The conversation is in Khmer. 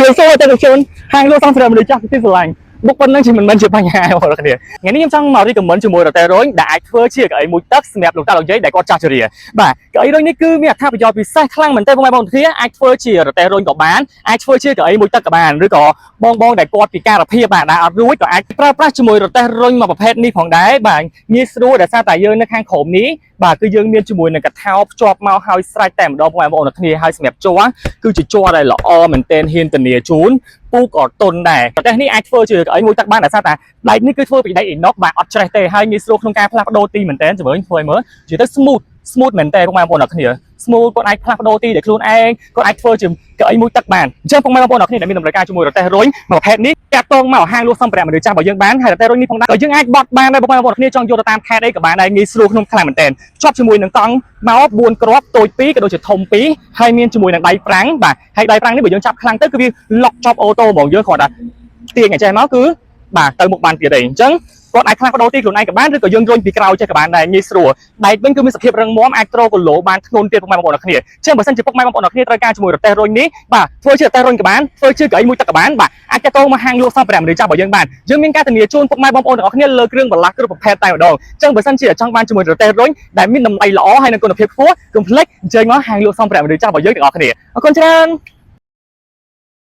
វាសួរតែជនហាងលក់សម្ភារៈមនុស្សចាស់ទីស្រឡាញ់បុកប៉ុណ្ណឹងជាមិនមែនជាបញ្ហាបងប្អូនគ្នាថ្ងៃនេះខ្ញុំចង់មក recommend ជាមួយរទេះរុញដែលអាចធ្វើជាកៅអីមួយទឹកសម្រាប់លោកតាលោកយាយដែលគាត់ចាស់ជរាបាទកៅអីរុញនេះគឺមានអត្ថប្រយោជន៍ពិសេសខ្លាំងមែនទែនបងប្អូនគ្នាអាចធ្វើជារទេះរុញក៏បានអាចធ្វើជាកៅអីមួយទឹកក៏បានឬក៏បងបងដែលគាត់ពិការភាពបាទដែលអត់រួចក៏អាចប្រើប្រាស់ជាមួយរទេះរុញមួយប្រភេទនេះផងដែរបាទងាយស្រួលដោយសារតែយើងនៅខាងក្រោមនេះបាទគឺយើងមានជាមួយនឹងកថោភ្ជាប់មកហើយស្រេចតែម្ដងបងប្អូនគ្នាហើយសម្រាប់ជ័រគឺជាជ័រដែលល្អមែនទែនហ៊ានធានាជូនពូកក៏ទុនដែរប្រទេសនេះអាចធ្វើជាកៅអីមួយទឹកបានដោយសារតែដែកនេះគឺធ្វើពីដែកអ៊ីណុកបាទអត់ច្រេះទេហើយងាយស្រួលក្នុងការផ្លាស់ប្ដូរទីមែនទែនជំរឿនធ្វើឲ្យមើលនិយាយទៅ smooth smooth មែនទែនបងប្អូនគ្នា smooth គាត់អាចផ្លាស់ប្ដូរទីដោយខ្លួនឯងគាត់អាចធ្វើជាកៅអីមួយទឹកបានអញ្ចឹងពុកម៉ែបងប្អូនគ្នាដែលមានតម្រូវការជាមួយរទេះរុញមួយប្រភេទនេះតាក់ទងមកហាងលក់សម្ភារៈមនុស្សចាស់របស់យើងបានហើយរទេះរុញនេះផងដែរក៏យើងអាចបត់បានដែរបងប្អូនគ្នាចង់យកទៅតាមខេត្តអីក៏បានដែរងាយស្រួលក្នុងខ្លាំងមែនទែនជាប់ជាមួយនឹងកង់មក4គ្រាប់តូច2ក៏ដូចជាធំ2ហើយមានជាមួយនឹងដៃហ្វ្រាំងបាទហើយដៃហ្វ្រាំងនេះបើយើងចាប់ខ្លាំងទៅគឺវាលុកជាប់ auto ហ្មងយើងគ្រាន់តែទាញឲ្យចេះមកគឺបាទទៅមុខបានទៀតឯងអញ្ចឹងគាត់អាចផ្លាស់ប្ដូរទីខ្លួនឯងក៏បានឬក៏យើងរុញពីក្រោយចេះក៏បានដែរងាយស្រួលដែកវិញគឺមានសភាពរឹងមាំអាចត្រូគីឡូបានធ្ងន់ទៀតពុកម៉ែបងប្អូនគ្នាចឹងបើសិនជាពុកម៉ែបងប្អូនគ្នាត្រូវការជាមួយរទេះរុញនេះបាទធ្វើជារទេះរុញក៏បានធ្វើជាកៅអីមួយទឹកក៏បានបាទអាចតាក់ទងមកហាងលក់សម្ភារៈមនុស្សចាស់របស់យើងបានយើងមានការធានាជូនពុកម៉ែបងប្អូនទាំងអស់គ្នាលើគ្រឿងបន្លាស់គ្រប់ប្រភេទតែម្ដងចឹងបើសិនជាចង់បានជាមួយរទេះរុញដែលមានតម្លៃល្អហើយនិងគុណភាពខ្ពស់កុំភ្លេចអញ្ជើញមកហាងលក់សម្ភារៈមនុស្សចាស់របស់យើងទាំងអស់គ្នាអរគុណច្រើន។